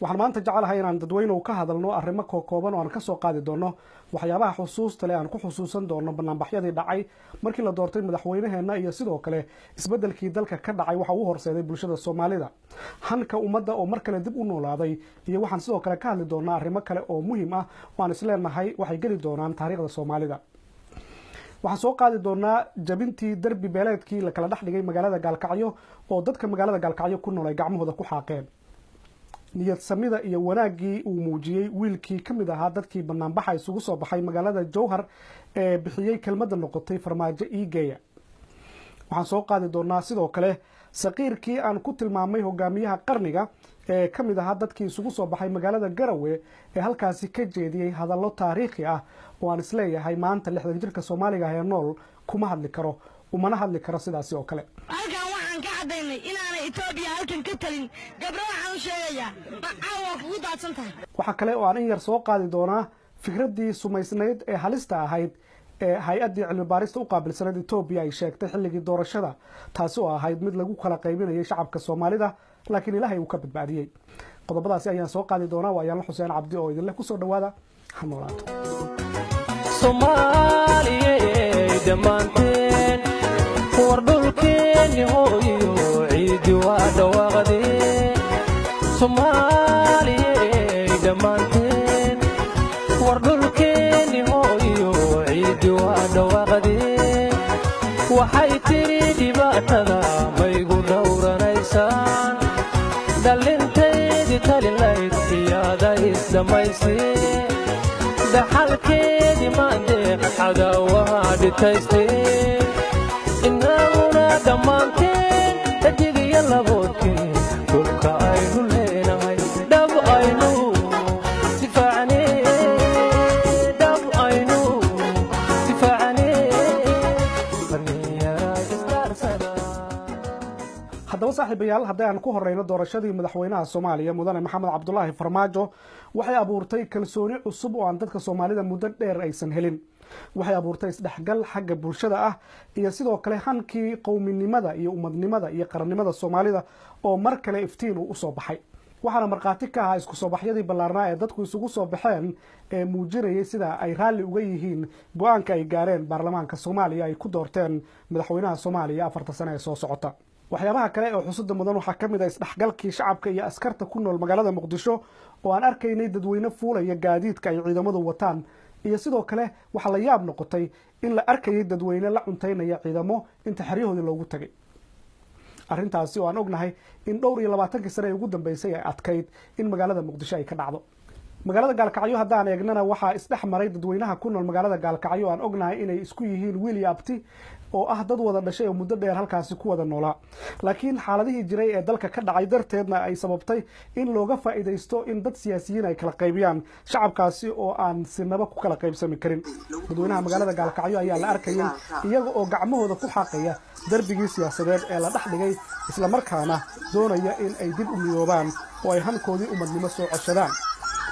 Waxaan maanta jecelahay inaan dadweynuhu ka hadalno arrimo kookooban oo aan kasoo qaadi doono waxyaabaha xusuusta leh aan ku xusuusan doono banaanbaxyadii dhacay markii la doortay madaxweynaheena, iyo sidoo kale isbeddelkii dalka ka dhacay waxa uu horseeday bulshada Soomaalida, hanka ummadda oo mar kale dib u noolaaday. Iyo waxaan sidoo kale ka hadli doonaa arrimo kale oo muhiim ah oo aan isleenahay waxay geli doonaan taariikhda Soomaalida. Waxaan soo qaadi doonaa jabintii derbi beeleedkii la kala dhex dhigay magaalada Gaalkacyo oo dadka magaalada Gaalkacyo ku nool ay gacmahooda ku xaaqeen, niyad samida iyo wanaaggii uu muujiyey wiilkii ka mid ahaa dadkii banaanbaxa isugu soo baxay magaalada Jowhar ee bixiyey kelmadda noqotay "Farmaajo iigeeya". Waxaan soo qaadi doonaa sidoo kale saqiirkii aan ku tilmaamay hogaamiyaha qarniga ee ka mid ahaa dadkii isugu soo baxay magaalada Garowe ee halkaasi ka jeediyey hadallo taariikhi ah oo aan isleeyahay maanta 60 jirka Soomaaliga ah ee nool kuma hadli karo, umana hadli karo sidaasi oo kale. Halkan waxaan ka caddaynay inaanay Etoobiya halkan ka talin. Gabdho waxaan u sheegayaa, caawa kugu daadsan tahay. Waxaa kale oo aan in yar soo qaadi doonaa fikraddii sumaysnayd ee halista ahayd ee hay-addii cilmi baarista u qaabilsaneyd Etoobiya ay sheegtay xilligii doorashada, taasi oo ahayd mid lagu kala qaybinayay shacabka Soomaalida, laakiin Ilaahay uu ka badbaadiyey. Qodobadaasi ayaan soo qaadi doonaa. Waa Ayaanla Xuseen Cabdi oo idinleh kusoo dhowaada. Ha noolaato. Soomaaliyey dhammaanteen, war dhulkeenni hooyo ciiddi waa dhawaaqdee. Soomaaliyey dhammaanteen, war dhulkeenni hooyo ciiddi waa dhawaaqdee. Waxay tidhi dhibaatada maygu dhowranaysaan, dhallintaydi talilayd iyaada isdhammaysee, dhaxalkeedii maandeeq cadaawaha dhitaystee. Innaguna dhammaanteen dhadig iyo laboodkeen dhulka aynu leenahay dhab aynu difaacnee, dhab aynu difaacnee, dhallinyara isdaarsada. Haddaba saaxiibayaal, haddii aan ku horeyno doorashadii madaxweynaha Soomaaliya mudane Maxamed Cabdulaahi Farmaajo, waxay abuurtay kalsooni cusub oo aan dadka Soomaalida muddo dheer aysan helin. Waxay abuurtay isdhexgal xagga bulshada ah iyo sidoo kale hankii qowminimada iyo ummadnimada iyo qarannimada Soomaalida oo mar kale iftiin uu usoo baxay. Waxaana markhaati ka ahaa isku soo baxyadii ballaarnaa ee dadku isugu soo baxeen ee muujinayay sida ay raalli uga yihiin go-aanka ay gaareen baarlamaanka Soomaaliya ay ku doorteen madaxweynaha Soomaaliya 4ta sane ee soo socota. Waxyaabaha kale ee xusida mudan waxaa ka mid ah isdhexgalkii shacabka iyo askarta ku nool magaalada Muqdisho oo aan arkaynay dadweyne fuulaya gaadiidka ay ciidamadu wataan, iyo sidoo kale waxaa la yaab noqotay in la arkayay dadweyne la cuntaynaya ciidamo inta xeryahoodii loogu tagay. Arrintaasi oo aan ognahay in dhowr iyo labaatankii sane ee ugu dambeysay ay adkayd in magaalada Muqdisho ay ka dhacdo. Magaalada Gaalkacyo haddaan eegnana, waxaa isdhex maray dadweynaha ku nool magaalada Gaalkacyo aan ognahay inay isku yihiin wiil iyo abti oo ah dad wada dhashay oo muddo dheer halkaasi ku wada noolaa, laakiin xaaladihii jiray ee dalka ka dhacay darteedna ay sababtay in looga faa'iidaysto in dad siyaasiyiin ay kala qaybiyaan shacabkaasi oo aan sinaba ku kala qaybsami karin. Dadweynaha magaalada Gaalkacyo ayaa la arkayay iyaga oo gacmahooda ku xaaqaya darbigii siyaasadeed ee la dhex dhigay, islamarkaana doonaya in ay dib u midoobaan oo ay hankoodii umadnimo soo coshadaan.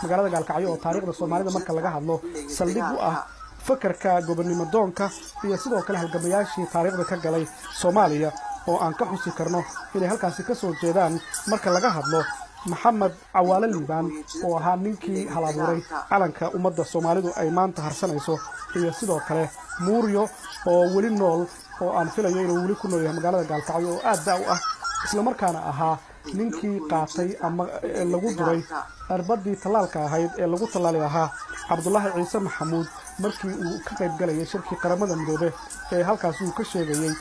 Magaalada Gaalkacyo oo taariikhda Soomaalida marka laga hadlo saldhig u ah fakarka gobonnimo doonka iyo sidoo kale halgamayaashii taariikhda ka galay Soomaaliya oo aan ka xusi karno inay halkaasi ka soo jeedaan marka laga hadlo Maxamed Cawaale Liibaan oo ahaa ninkii hal abuuray calanka ummadda Soomaalidu ay maanta harsanayso, iyo sidoo kale Muuryo oo weli nool oo aan filayo inuu weli ku nool yahay magaalada Gaalkacyo oo aad da u ah, islamarkaana ahaa ninkii qaatay ama lagu duray cirbadii tallaalka ahayd ee lagu tallaali lahaa Cabdulaahi Ciise Maxamuud markii uu ka qayb galayay shirkii Qaramada Midoobe ee halkaasi uu ka sheegayey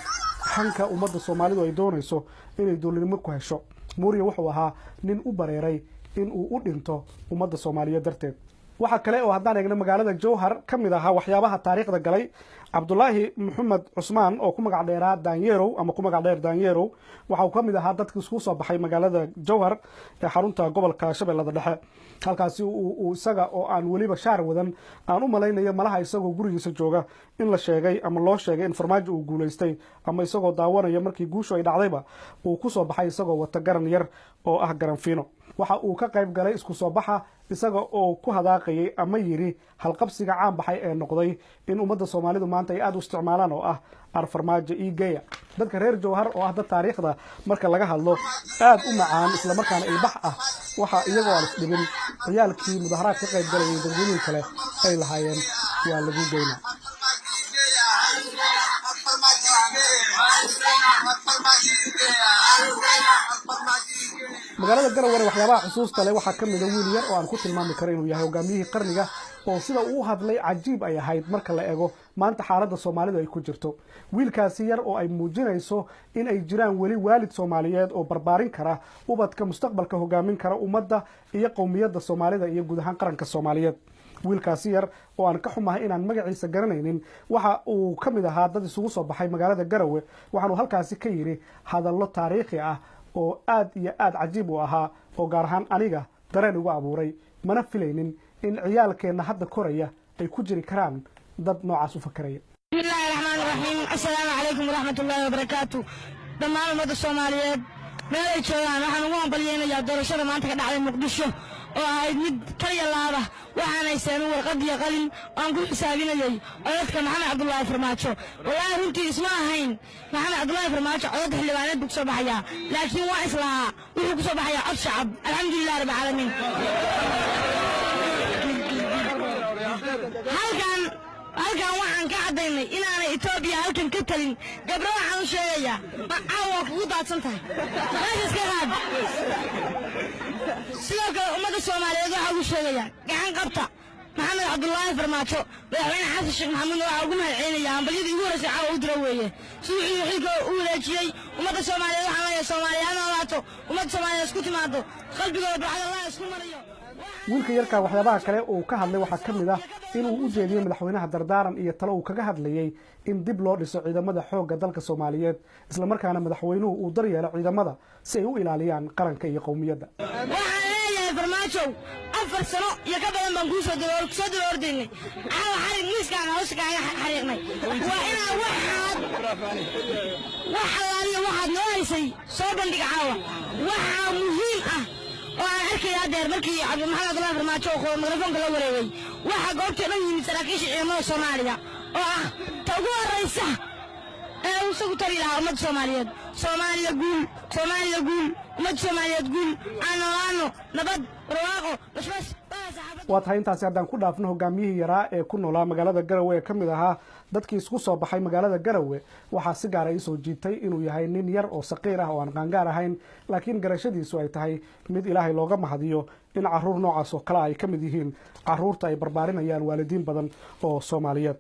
hanka ummadda Soomaalidu ay doonayso inay dowladnimo ku hesho. Muuriya wuxuu ahaa nin u bareeray in uu u dhinto ummadda Soomaaliyeed darteed. Waxaa kale oo haddaan eegno magaalada Jowhar ka mid ahaa waxyaabaha taariikhda galay Cabdulaahi Maxamed Cusmaan oo ku magac dheeraa Daanyeerow ama ku magac dheer Daanyeerow. Waxa uu ka mid ahaa dadkii isku soo baxay magaalada Jowhar ee xarunta gobolka Shabeellada Dhexe. Halkaasi uu isaga oo aan weliba shaar wadan, aan u malaynayo malaha isagoo gurigiisa jooga in la sheegay ama loo sheegay in Farmaajo uu guulaystay, ama isagoo daawanaya markii guushu ay dhacdayba, uu ku soo baxay isagoo wata garan yar oo ah garan fiino. Waxa uu ka qayb galay isku soo baxa isaga oo ku hadaaqayay ama yidhi halqabsiga caan baxay ee noqday in ummadda Soomaalidu maanta ay aada u isticmaalaan, oo ah "Arfarmaajo igeeya". Dadka reer Jowhar, oo ah dad taariikhda marka laga hadlo aada u macaan, islamarkaana ilbax ah, waxa iyagoo aan isdhibin ciyaalkii mudaharaad ka qayb galayay dadweynihii kale ay lahaayeen "Waa lagu geynaa". Magaalada Garowana waxyaabaha xusuusta leh waxaa ka mida wiil yar oo aan ku tilmaami karo inuu yahay hogaamiyihii qarniga, oo sida uu u hadlay cajiib ay ahayd marka la eego maanta xaaladda Soomaalidu ay ku jirto. Wiilkaasi yar oo ay muujinayso in ay jiraan weli waalid Soomaaliyeed oo barbaarin kara ubadka mustaqbalka hogaamin kara ummadda iyo qowmiyadda Soomaalida iyo guud ahaan qaranka Soomaaliyeed. Wiilkaasi yar, oo aan ka xumahay inaan magaciisa garanaynin, waxa uu ka mid ahaa dad isugu soo baxay magaalada Garowe. Waxaanuu halkaasi ka yidhi hadallo taariikhi ah oo aad iyo aad cajiib u ahaa, oo gaar ahaan aniga dareen igu abuuray, mana filaynin in ciyaalkeenna hadda koraya ay ku jiri karaan dad noocaas u fakaraya. Bismi illaahi raxmaani raxiim. Assalaamu calaykum waraxmat ullaahi wabarakaatu. Dhammaan ummadda Soomaaliyeed meel ay joogaan waxaan ugu hambalyaynayaa doorashada maanta ka dhacday Muqdisho, oo ahayd mid kaliya laaba. Waxaanay seenin warqad iyo qalin oo aan ku xisaabinayay codadka Maxamed Cabdulaahi Farmaajo. Wallaahi runtii isma ahayn Maxamed Cabdulaahi Farmaajo codadka xildhibaaneed buu kusoo baxayaa, laakiin waa islahaa wuxuu kusoo baxayaa cod shacab. Alxamdulilah rabbi caalamiin. Halkan waxaan ka caddaynay inaanay Etoobiya halkan ka talin. Gabdho waxaan u sheegayaa, caawa kugu daadsan tahay, meesha iska qaad. Sidoo kale ummadda Soomaaliyeed waxaa ugu sheegayaa gacan qabta Maxamed Cabdulaahi Farmaajo. Madaxweyne Xasan Sheekh Maxamuudna waxaa ugu mahadcelinaya hambalyadii ugu horreysay caawa u dira weeye, siduu xilka u wareejiyey. Ummadda Soomaaliyeed waxaan leeyahay: Soomaaliya ha noolaato, ummadda Soomaaliyeed isku timaado, qalbigooda barcad Allah isku mariyo. Wiilka yarkaa waxyaabaha kale uu ka hadlay waxaa ka mid ah inuu u jeediyey madaxweynaha dardaaran iyo talo uu kaga hadlayey in dib loo dhiso ciidamada xoogga dalka Soomaaliyeed, islamarkaana madaxweynuhu uu daryeelo ciidamada si ay u ilaaliyaan qaranka iyo qowmiyadda. Waxaan leeyahay Farmaajow, 4 sano iyo ka badan baan kuu soo soo daba ordaynay. Caawa xarig miiskaan hawsha kaaga xariiqnay. Waa inaa waxaad wax allaaliya waxaad noo haysay soo bandhiga caawa. Waxaa muhiim ah oo aan arkaya haddeer, markii Cabdimaxamed Cabdullahi Farmaajo oo mikrofoonka la wareegay, waxaa goobta dhan yimid saraakiisha ciidamada Soomaaliya, oo ah ta ugu horraysa ee uu isagu tari lahaa ummadda Soomaaliyeed. Soomaaliya guul, Soomaaliya guul, ummadda Soomaaliyeed guul. Aan noolaano, nabad, barwaaqo, bashbash. Waa tahay, intaasi haddaan ku dhaafno hogaamiyihii yaraa ee ku noolaa magaalada Garowe ee ka mid ahaa dadkii isku soo baxay magaalada Garowe. Waxaa si gaara iisoo jiitay inuu yahay nin yar oo saqiir ah oo aan qaangaar ahayn, laakiin garashadiisu ay tahay mid Ilaahay looga mahadiyo in caruur noocaas oo kale ay ka mid yihiin caruurta ay barbaarinayaan waalidiin badan oo Soomaaliyeed.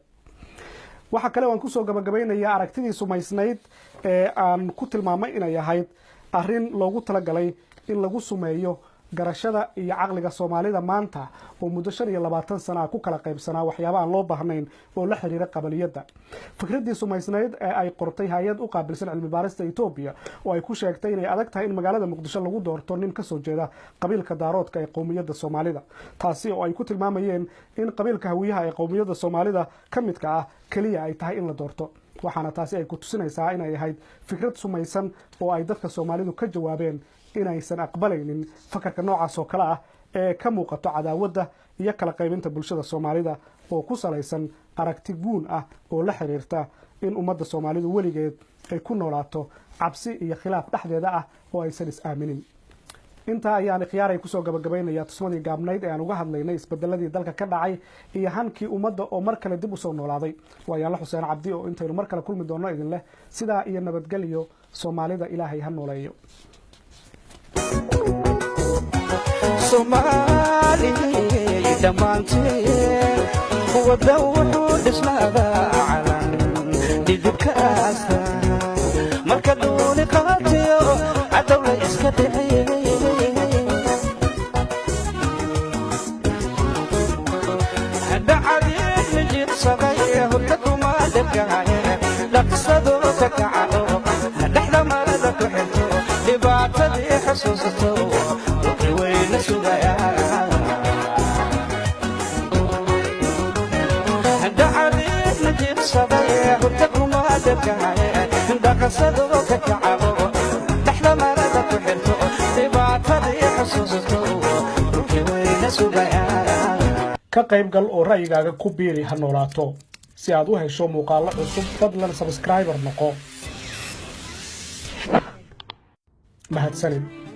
Waxaa kale aan kusoo gabagabaynayaa aragtidii sumaysnayd ee aan ku tilmaamay inay ahayd arrin loogu talagalay in lagu sumeeyo garashada iyo caqliga Soomaalida maanta, oo muddo 25 sana ku kala qaybsanaa waxyaaba aan loo baahnayn oo la xiriira qabaliyadda. Fikraddii sumaysnayd ee ay qortay hay-ad u qaabilsan cilmi baarista Etoobiya, oo ay ku sheegtay inay adag tahay in magaalada Muqdisho lagu doorto nin kasoo jeeda qabiilka Daaroodka ee qowmiyadda Soomaalida, taasi oo ay ku tilmaamayeen in qabiilka Hawiyaha ee qowmiyadda Soomaalida ka midka ah keliya ay tahay in la doorto, waxaana taasi ay ku tusinaysaa inay ahayd fikrad sumaysan oo ay dadka Soomaalidu ka jawaabeen inaysan aqbalaynin fakarka noocaas oo kale ah ee ka muuqato cadaawadda iyo kala qaybinta bulshada Soomaalida, oo ku salaysan aragti guun ah oo la xiriirta in ummadda Soomaalidu weligeed ay ku noolaato cabsi iyo khilaaf dhexdeeda ah oo aysan is-aaminin. Intaa ayaan ikhyaaray kusoo gabagabaynayaa tusmadii gaabnayd ee aan uga hadlaynay isbedeladii dalka ka dhacay iyo hankii ummadda oo mar kale dib usoo noolaaday. Waayaanla Xuseen Cabdi oo intaynu mar kale kulmi doonno idin leh sidaa iyo nabadgelyo. Soomaalida Ilaahay ha nooleeyo. Soomaaliya dhammaanteen waddan wuxuu dhismaadaa calan dhidibka aasta marka dhuuni qaatiyo cadowla iska dhiciye. Dhacadiin jirsaday hurda kuma dhirkahaye, dhaqsado ka kaco, dhexda marada ku xirto, dhibaatadii xusuusato wixii weyna sugayaa. Dhacadiin jirsaday hurda kuma dhirkahaye, dhaqsado ka kaco, dhexda marada ku xirto, dhibaatadii xusuusato. Ka qaybgal oo ra'yigaaga ku biiri. Ha noolaato. Si aad u hesho muuqaallo cusub, fadlan subscriber noqo. Mahadsanid.